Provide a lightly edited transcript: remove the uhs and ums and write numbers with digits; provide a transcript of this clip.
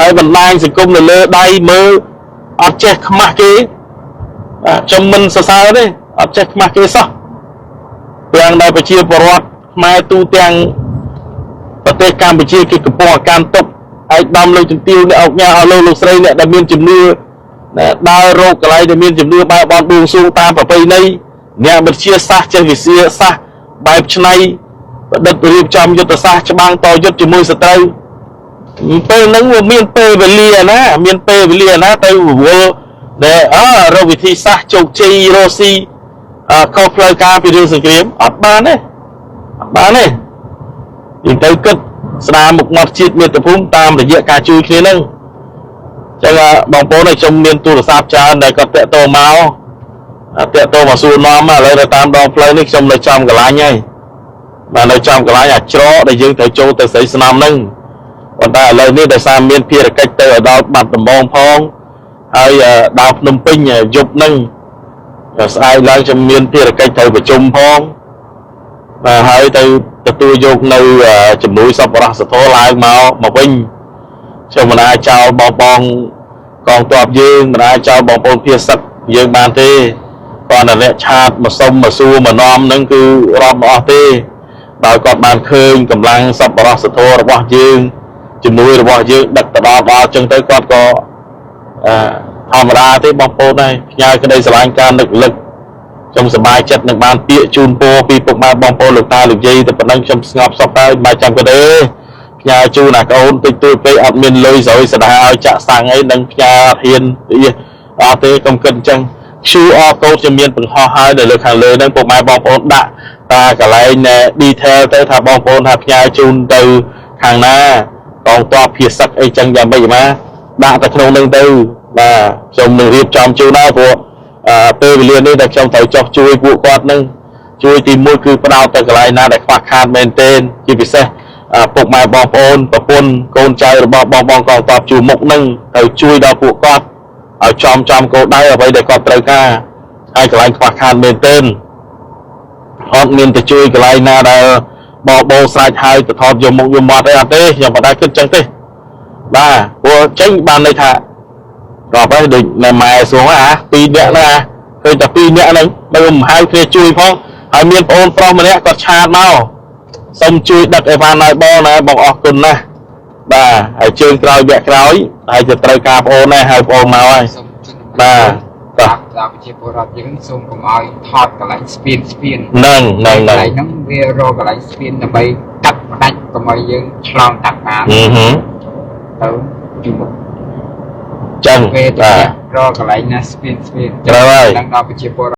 ហើយបណ្ដាញសង្គមនៅលើដៃមើលអត់ចេះខ្មាស់គេបាទខ្ញុំមិនសរសើរទេអត់ចេះខ្មាស់គេសោះទាំងដែលប្រជាពលរដ្ឋខ្មែរទូទាំងប្រទេសកម្ពុជាគេកំពុងកាន់ទុកឯកឧត្តមលោកជំទាវអ្នកអង្គការអស់លោកលោកស្រីអ្នកដែលមានជំនឿដើររកកន្លែងដែលមានជំនឿបែបបនបួងសួងតាមប្រពៃណីអ្នកវិទ្យាសាស្ត្រចេះវិទ្យាសាស្ត្របែបឆ្នៃប្រឌិតរៀបចំយុទ្ធសាស្ត្រច្បាំងតយុទ្ធជាមួយសត្រូវពេលហ្នឹងវាមានពេលវេលាណាមានពេលវេលាណាទៅវល់ដែលអរកវិធីសាស្ត្រជោគជ័យរកស៊ីខុសផ្លូវការពីរឿងសង្គ្រាមអត់បានទេអត់បានទេយើងទៅគិតស្ដារមុខមាត់ជាតិមាតុភូមិតាមរយៈការជួយគ្នាហ្នឹងចឹងបងប្អូនខ្ញុំមានទូរស័ព្ទច្រើនដែលគាត់តាក់ទងមកតាក់ទងមកសួរនាំឥឡូវនៅតាមដងផ្លូវនេះខ្ញុំនៅចំកន្លែងហើយបាទនៅចំកន្លែងអាច្រកដែលយើងត្រូវចូលទៅស្រីស្នំហ្នឹងប៉ុន្តែឥឡូវនេះដោយសារមានភារកិច្ចទៅឲ្យដល់បាត់ដំបងផងហើយដល់ភ្នំពេញយប់ហ្នឹងស្អែកឡើងខ្ញុំមានភារកិច្ចត្រូវប្រជុំផងបាទហើយទៅទទួលយកនៅជំនួយសប្បុរសធម៌ឡើងមកមកវិញខ្ញុំមិនអាចចោលបងបងកងទ័ពយើងមិនអាចចោលបងប្អូនភាសិតយើងបានទេគាត់តែអ្នកឆាតមកសុំមកសួរមកនាំហ្នឹងគឺរាប់មិនអស់ទេដោយគាត់បានឃើញកម្លាំងសប្បុរសធម៌របស់យើងជំនួយរបស់យើងដឹកទៅដល់ដល់ចឹងទៅគាត់ក៏ធម្មតាទេបងប្អូនហើយផ្ញើក្តីស្រឡាញ់ការនឹកលឹកខ្ញុំសប្បាយចិត្តនឹងបានពាក្យជូនពរពីពុកម៉ែបងប្អូនលោកតាលោកយាយតែប៉ុណ្ណឹងខ្ញុំស្ងប់សុខហើយមិនចាំក៏ទេផ្ញើជូនអាកូនតិចតួចពេកអត់មានលុយស្រួយស្ដាឲ្យចាក់សាំងអីនឹងផ្ញើអត់ហ៊ានអត់ទេកុំគិតអញ្ចឹង QR code จะមានបង្ហោះហើយនៅលើខាងលើហ្នឹងពុកម៉ែបងប្អូនដាក់តាកន្លែង detail ទៅថាបងប្អូនថាផ្ញើជូនទៅខាងណាកងទ័ពភាសឹកអីចឹងយ៉ាងម៉េចមកដាក់ទៅក្នុងហ្នឹងទៅបាទខ្ញុំនឹងរៀបចំជូនដែរព្រោះពេលវេលានេះដែលខ្ញុំត្រូវចុះជួយពួកគាត់ហ្នឹងជួយទី1គឺផ្ដោតទៅកន្លែងណាដែលខ្វះខាតមែនទែនជាពិសេសពុកម៉ែបងប្អូនប្រពន្ធកូនចៅរបស់បងបងកងទ័ពជួរមុខហ្នឹងត្រូវជួយដល់ពួកគាត់ឲ្យចំចំគោលដៅអ្វីដែលគាត់ត្រូវការហើយកន្លែងខ្វះខាតមែនទែនអត់មានទៅជួយកន្លែងណាដែលបបោស្រេចហើយទៅថតយកមុខយកមាត់អីអត់ទេខ្ញុំមិនដែលគិតចឹងទេបាទព្រោះចេញបានន័យថាដល់ហើយដូចណែម៉ែសួងអាពីរនាក់ហ្នឹងអាឃើញតែពីរនាក់ហ្នឹងបើមិនហៅគ្នាជួយផងហើយមានប្អូនប្រុសម្នាក់គាត់ឆាតមកសុំជួយដឹកអីវ៉ាន់ឲ្យបងណាបងអរគុណណាស់បាទហើយជើងក្រោយវគ្គក្រោយហើយจะត្រូវការប្អូនដែរហើយប្អូនមកហើយបាទ បាទដល់ប្រជាពលរដ្ឋយើងសូមកុំឲ្យថតកន្លែងស្ពានស្ពាន ហ្នឹងហ្នឹង កន្លែងហ្នឹងវារកកន្លែងស្ពានដើម្បីកាត់ផ្ដាច់កុំឲ្យយើងឆ្លងកាត់បានទៅជួប ចឹង ពេលទៅរកកន្លែងណាស្ពានស្ពាន ត្រូវហើយ ដល់ប្រជាពល